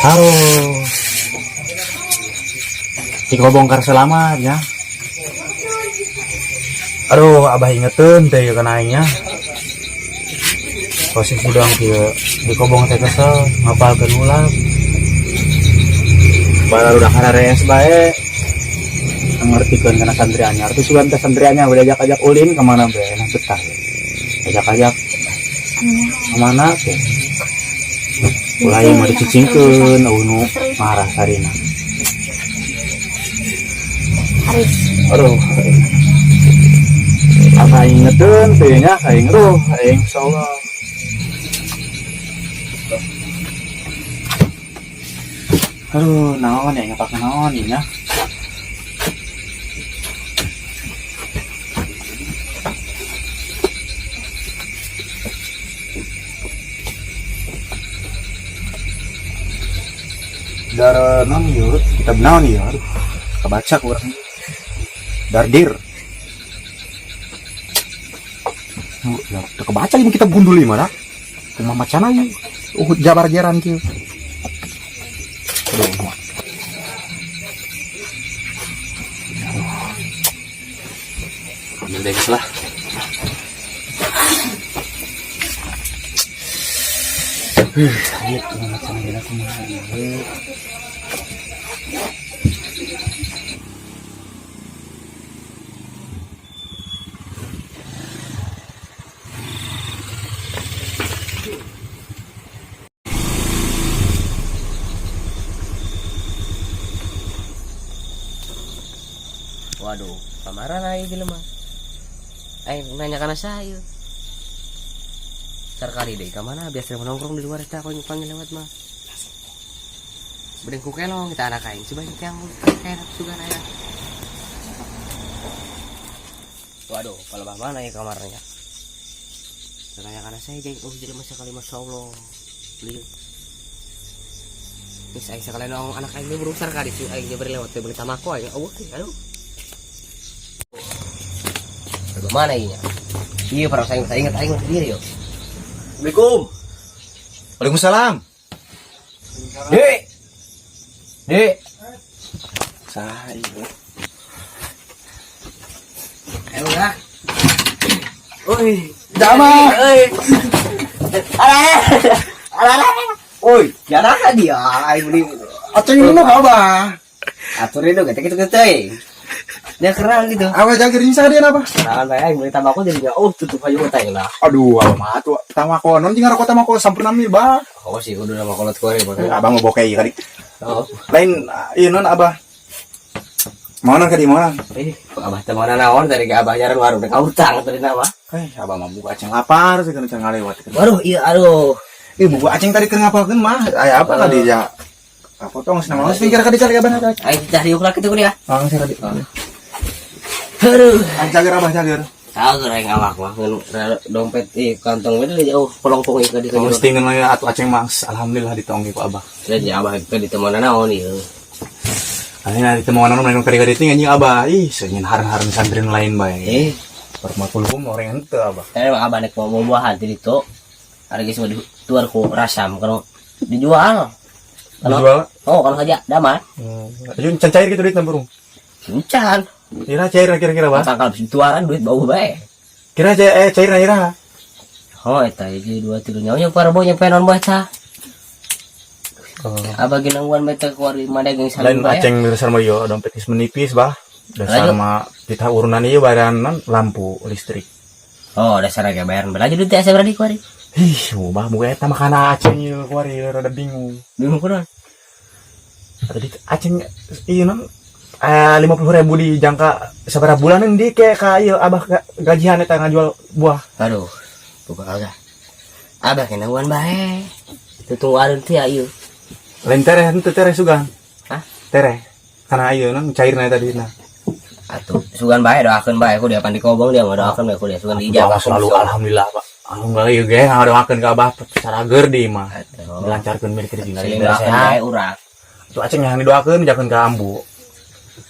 Aduh. Dikobongkar selamat ya. Aduh, abah ingetin teh kana aing nya. Posisi hudang kieu dikobong teh kesel, ngapalkeun ulah. Baru udah hararees bae. Ngertikeun kana santri anyar. Terus sugan teh santri anyar udah ajak-ajak ulin kemana bae nah betah. Ajak-ajak kemana teh. Ulah ieu mah dicicingkeun eueuh marah sarina. Aris. Aduh. Apa ingetin teh nya aing ruh aing insyaallah. Aduh, naon ya ngapak naon ieu nya. Dar non ieu, kitab naon ieu? Aduh, kebaca kurang. Dardir. Oh, ya, teu kebaca ini kitab gundul ieu mah. Kumaha macana ieu? Jabar jeran kieu. Aduh. Aduh. Ambil deh lah. Ieu kumaha macana ieu kumaha ieu. Waduh, kamaran aing jelema. Aing nanya kana saya. Sarkali deui ka mana biasa nongkrong di luar eta aku panggil lewat mah. Bedeng ku kelong kita anak aing coba yang kayak sugan aya. Waduh, kalau bah mana ya kamarnya? Nanya kana saya jeung oh jelema sakali masyaallah. Beli. Geus aing sakali nong anak aing ge buru sarkali sih aing ge beri lewat teh beli tamako aing. Eueuh aduh. Bagaimana ini? Iya, para saya ingat aing sendiri yo. Assalamualaikum. Waalaikumsalam. Dek. Dek. Saya. Ayo ya. Oi, Jama. Oi. Alah. Alah. Oi, jarang dia aing beli. Aceng dulu apa? Aturin dong, kita gitu teh. Dia keren gitu. Apa jaga rinsa dia apa? Nah, saya aing beli tambako jadi oh tutup aja teh lah. Aduh, abah mah tuh tamako non tinggal rokok tamako sampurna mil bah. Oh sih, kudu nama kolot kore bang. Abah mau bokeh kali. Oh. Lain iya non abah. Mau non kadi mau non. Abah teh mana naon dari ke abah nyaran warung dek utang tadi nama. Abah mah buka aceng lapar sih kana ngalewat. Waduh, iya aduh. Ih, buku aceng tadi keur ngapalkeun mah. Aya apa kali ya? Apa tong senang banget sih kira kadi cari abah cari. Aing cari yuk lagi tuh ya. Langsung kadi. Aduh. Aing cager abah cager. Cager aing awak mah dompet kantong itu jauh polong-polong ieu di Oh, mesti ngeun atuh aceng mah alhamdulillah ditongi ku abah. Jadi abah itu ditemuan naon ieu. Akhirnya ditemuan naon lain kadi-kadi teh anjing abah. Ih, seunyeun haran-haran santri nu lain bae. Permakulhum orang henteu abah. Emang abah nek mau buahan ti ditu. Ari geus mah dituar ku rasam kalau dijual. Kalau Dijual? Oh, kalau saja damai. Ayo can cair gitu duit burung. Can. Ira cair kira-kira bah. Tangkal dituaran duit bau bae. Kira cair cair ira. Oh, eta hiji dua tilu nyawa parbo nyampe non baca. Oh. Abah ginangguan bae teh keluar di mana geng Lain aceng dasar mah yo dompet geus menipis bah. Dasar mah kita urunan ieu bayaran non lampu listrik. Oh, dasar agak bayaran belanja duit teh asa berani kuari. Ih, bah muka eta makana aceng ieu kuari rada bingung. Bingung kunaon? Tadi aceng ieu non 50.000 di jangka sabaraha bulan di kayak ka ieu abah gajian eta ngajual buah. Aduh, buka agak. Abah ginangguan bae. Tutunggu alun teh ieu. Lain tereh henteu tereh sugan. Hah? Tereh. Karena ieu non cairna tadi nah. Atuh, sugan bae doakeun bae ku dia pan dikobong dia mah doakeun bae ku dia sugan diijabah. Selalu alhamdulillah Pak. Alhamdulillah ieu ge ngadoakeun ka abah sarager di mah. Dilancarkeun milik di Siling doakeun bae urang. Tuh aceng yang didoakeun jakeun ka ambu.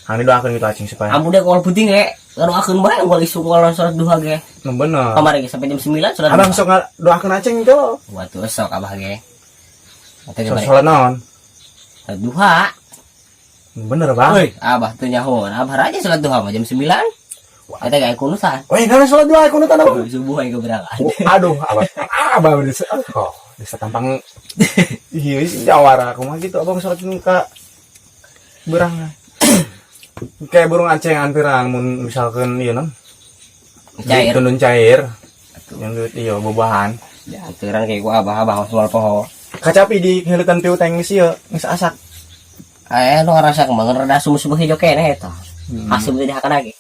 Hang didoakeun gitu aceng supaya. Ambu dia kalau penting ge ngadoakeun bae unggal isuk unggal salat duha ge. Nu bener. Kamari ge sampai jam 9 salat. Abang sok ngadoakeun aceng tuh. Waktu sok abah ge. Salat naon? Salat duha. Bener, Bang. Woi, abah teu nyaho. Abah aja salat duha mah jam 9. Eta gak kunutan. Weh, kana salat duha kunutan apa? Subuh aing keberangkat. Oh, aduh, abah. Abah bener. Oh, bisa tampang iya sih jawara aku mah gitu abang salat ka berang. Kayak burung aceng antiran mun misalkan iya non Cair. Tundun cair. Yang duit iya buah-buahan. Ya, aturan kayak gua abah abah soal poho. Kacapi di heulekan piutang geus ieu, geus asak. Eh, nu ngarasa kembangan rada sumuh-sumuh hijau keneh eta. Hasil teh dihakan lagi.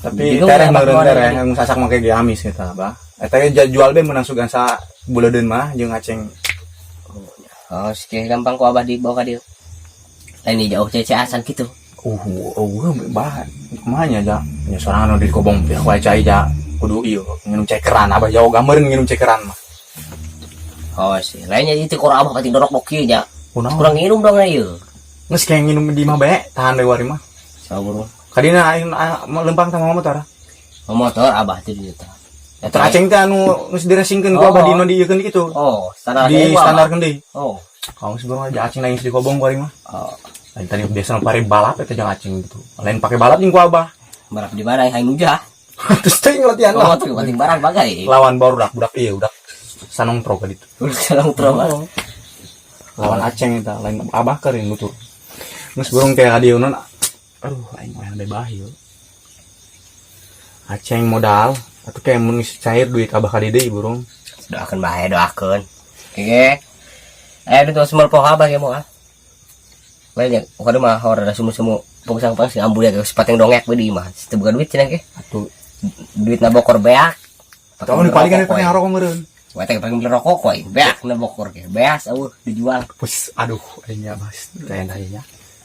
Tapi Bingung tereh ya, Abah meureun keluar tereh dari. geus asak make ge amis eta, Abah. Eta ge jual be meunang sugan sa buledeun mah jeung aceng. Oh, sih gampang ku abah dibawa ka dieu. Lain di jauh cece asan gitu. Bah, kumaha nya ja? Nya sorangan nu di kobong pihak wae cai ja. Kudu ieu nginum cekeran abah jauh gameureun nginum cekeran mah. Oh sih, lainnya itu kurang abah kating dorok kieu nya. Kunaon? Kurang nginum dong ieu. Geus kayak nginum di mah bae, tahan deui wari mah. Sabar. Kadina aing lempang sama motor. Motor abah teh di dieu tah. Motor aceng teh anu geus diresingkeun ku abah Oh. di nu diieukeun kitu. Oh, standar Di standarkeun deui. Oh. Kamu sebelum aja aceng lain di kobong ku aing mah. Oh, Lain tadi biasa pare balap eta jeung aceng gitu. Lain pakai balap jeung ku abah. Balap di mana aing nujah. Terus teh ngelatihan Oh, lah. tuh penting barang bagai. Lawan baru budak iya budak sanong tro ka ditu. Udah sekarang terus. Oh. Lawan aceng eta lain abah keur yang nutur. Geus burung kayak kadieu non. Aduh, aing mah bebah ieu. Aceng modal atau kayak mun geus cair duit abah ka deui burung. Doakeun bae, doakeun. Oke. Eh, itu semua poho abah ya mau ah. Lain ya, kada mah hor ada sumu-sumu pangsang pang sing ambu ya sepateng dongek we di imah. Teu boga duit cenah ge. Atuh Duit na bokor beak. tahun paling kan pakai ngarokok meureun. Wah, teh paling beli rokok koy. Beak na bokor ge. Beas eueuh dijual. Pus, aduh, aing ya bahas teh nya.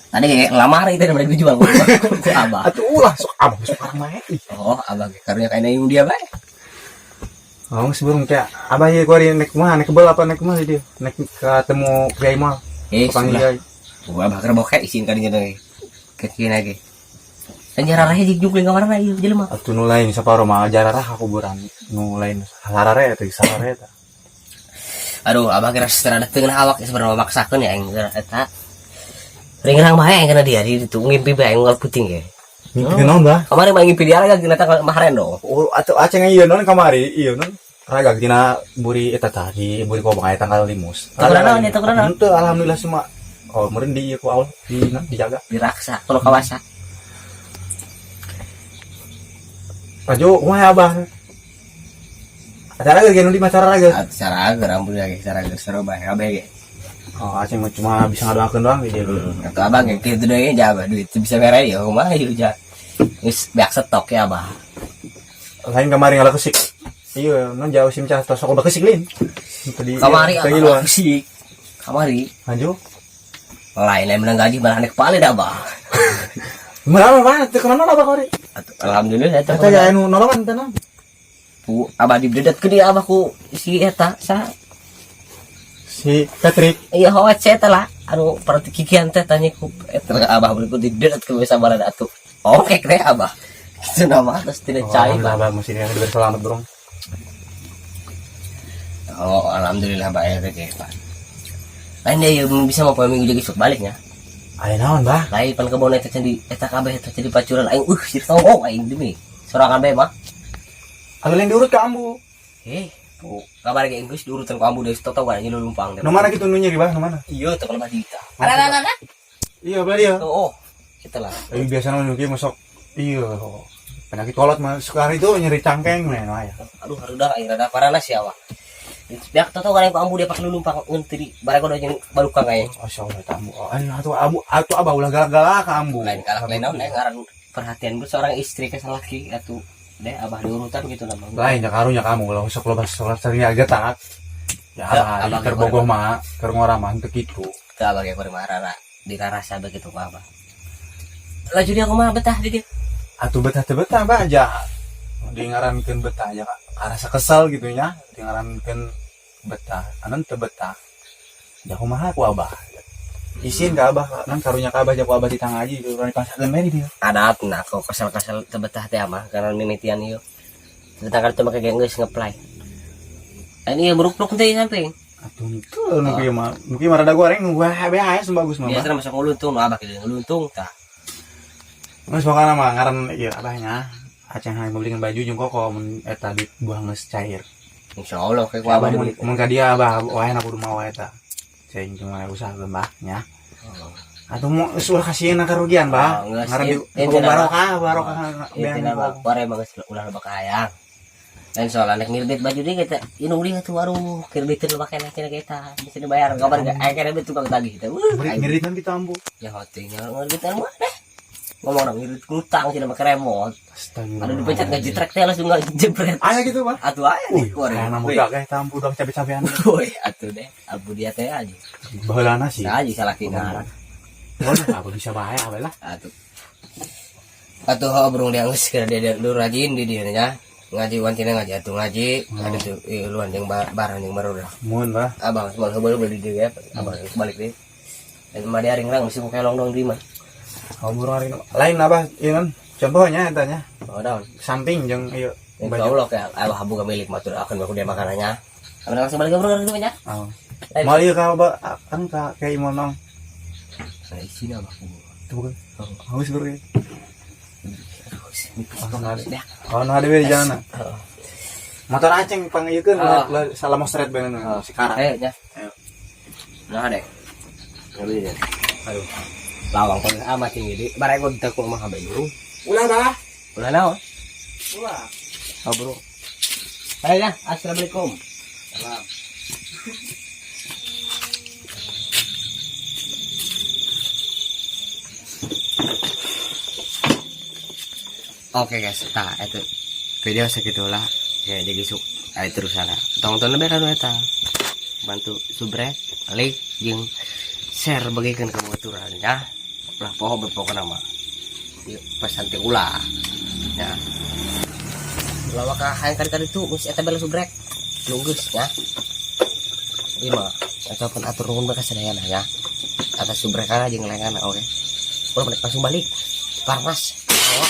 Tadi kayak ngelamar itu daripada dijual ku abah. Atuh ulah sok abah sok orang mah ih. Oh, abah ge karunya kayaknya yang dia bae. Oh, sebelum kayak abah ieu kuari naik kumaha, naik kebel apa naik kumaha dia? Naik ketemu kiai mal. Eh, Panggil sebelah. kiai. Gua abah keur bokeh isin kadinya teh. Ke kieu lagi. Dan jararah jeung jungkling ka mana ieu jelema. Atuh nu lain saparo mah jararah ka kuburan. Nu lain sarare eta sarare eta. Aduh, abah kira secara teu awak sebenarnya memaksakeun ya aing eta. Ringrang bae aing kana dia di ditu ngimpi bae aing unggal puting ge. Mimpi naon bah? Kamari mah ngimpi dia lagi gina tanggal kemarin dong. Oh, atuh aceng ieu non kamari ieu non. Raga tina buri eta tadi buri kobong aya tanggal limus. Teu naon ya, teu naon. Henteu alhamdulillah semua. Oh, meureun di ieu ku Allah di non dijaga. Diraksa kalau kawasa. Maju kumaha abah? Acara ge nu di acara ge. Secara agar ampun lagi secara agar seru bae kabeh ge. Oh, aceng mah cuma bisa ngadoakeun doang gitu. Atau abang yang kitu deui aja abah duit bisa mere ya kumaha ieu ja. Geus beak stok ya abah. Lain kamari ngalah kesik. Iya, non jauh sim cah tos aku kesik lin. Tadi Kamari tadi abah luar. sih. Kamari Maju. lain lain menang gaji malah naik kepala dah abah. Merah apa? Teu kenal apa kamari? Atuh, alhamdulillah eta. Eta ya anu nolongan teh naon? Ku abah dibedet ke dia abah ku si eta sa Si Patrick. iya hawa eta lah anu perhati kikian teh tanya ku eta abah berikut didedet ke bisa balada atuh. Oke kre abah. Itu nama terus tidak cair Alhamdulillah bah. abah mesti dia diberi selamat bro. Oh, alhamdulillah bae teh ge, Pak. Lain dia ya bisa mau poe minggu jadi sok baliknya. Aya naon bah? Lain pan kebon eta jadi eta kabeh eta jadi pacuran aing sir tonggong aing demi. Sorangan bae mah. Anu lain diurut ka ambu. Eh, bu, kabar ge Inggris diurutan ku ambu deui toto kan nyilu lumpang. Nu mana kitu nu nyeri bah? Nu mana? Iya, teh kalau dita. Ada ada ada. Iya, belah dia. Oh, kita lah. Tapi biasanya nu kieu masuk iya. Penyakit kolot mah sekarang itu nyeri cangkeng mah ya. Aduh, harudah aing rada paranas ya awak. Biak toto kan ku ambu dia pakai lumpang ngeun barang kudu jeung balukang aing. Masya Allah, eta ambu. Oh, ayo atuh ambu, atuh abah ulah galak-galak ka ambu. Lain kalah lain naon ngaran perhatian bu seorang istri ke salaki atuh deh abah diurutan gitu nama. Lain ya karunya kamu ulah sok loba sholat sering agak tak. Ya, Ya, abah keur bogoh mah, keur ngora mah henteu kitu. Teu abah ge kuring mah rara dirarasa begitu ku abah. Laju dia kumaha betah di dia. Atuh betah teu betah bah aja. Di ngarankeun betah ya karasa kesel gitu nya, di ngarankeun betah, anan teu betah. Ya kumaha ku abah. Isin ka abah, nan karunya ka abah ja ku abah di tangga aja urang dipaksakeun bae di dieu. Adat nah kok kesel-kesel teu betah teh mah karena mimitian ieu. Teu betah kan cuma kayak geus ngeplay. Ini ya beruk-beruk teh samping. Atuh henteu nu kieu mah. Nu kieu mah rada goreng wah BHS nu bagus mah. Bah. Biasana masuk ngeluntung nu abah kieu ngeluntung tah. Geus pokona mah ngaran ieu abahnya. Aceng hayang membelikan baju jeung koko mun eta duit buah geus cair. Insyaallah kayak ku abah Abah mun dibeli. mun ka dia abah wae na kudu mawa eta. Ceng cuma usaha bah nya. Atau mau geus ulah kasieun kerugian bah. Oh, geus. Ngaran di Intina mah. Barokah barokah Intina mah kuare mah geus ulah loba kahayang. Lain soal anak ngirdit baju dia kita inung dia tuh aduh kirditeun loba keneh cenah kita bisa dibayar kabar gak aya keneh tukang tagih teh. Wuh, aing. Ngiritan ditambu. Ya hatinya ngirditan mah deh. Ngomong orang ngirdit ngutang cenah make remote. Astagfirullah. Ada dipencet ngajitrek teh langsung ngejebret. Aya gitu bah. Atuh aya nih Wih, kuare. aya budak eh tambu udah cabe-cabean. Woi, atuh deh. Abu dia teh aja. Baheulana sih. Saja salah kina. Waduh, apa bisa bahaya apa lah. Atuh. Atuh ho burung dia geus kira dia lu rajin di dieu nya. Ngaji wancina ngaji atuh ngaji. Ada tuh luan jeung barang jeung baru dah. Mun bah. Abang semua heubeul beli di dieu ya. Abang balik deh. Dan mah dia ring-rang mesti ku kelong dong di mah. Oh, burung hari lain apa ieu kan contohnya eta nya Oh, daun. samping jeung ieu Insya Allah kayak abah buka milik matur akan aku dia makanannya. Abang langsung balik ke burung di nya. Oh. Lain. Mal ieu ka ba kan ka kayak imonong. Nah, isina abah ku. Itu bukan. Haus bro. Aduh, mipis banget dah. Oh, nu ada di jalan. Heeh. Motor aceng pangeukeun Oh. salah mosret bener si Kara. Ayo, nya. Ayo. Nah, deh. Ngambil ya. Aduh. Lawang pun amat tinggi di. Barang gua tak mah habis burung. Ulah bah. Ulah naon? Ulah. Oh, bro. Ayo ya, assalamualaikum. Salam. Oke guys, nah itu video segitulah ya jadi suk ayo terus sana. Tonton lebih kan eta. Bantu subrek, like, jeung share bagikan ke baturan ya. Ulah poho berpokok nama. Yuk pesan teh ulah. Ya. Ulah waka hayang kali-kali itu geus eta bela subrek. Nunggus ya. Ieu mah ataupun atur nuhun bae kasadayana ya. Atas subrekan aja jeung lengan oke. Ulah balik langsung balik. Parnas. Oh.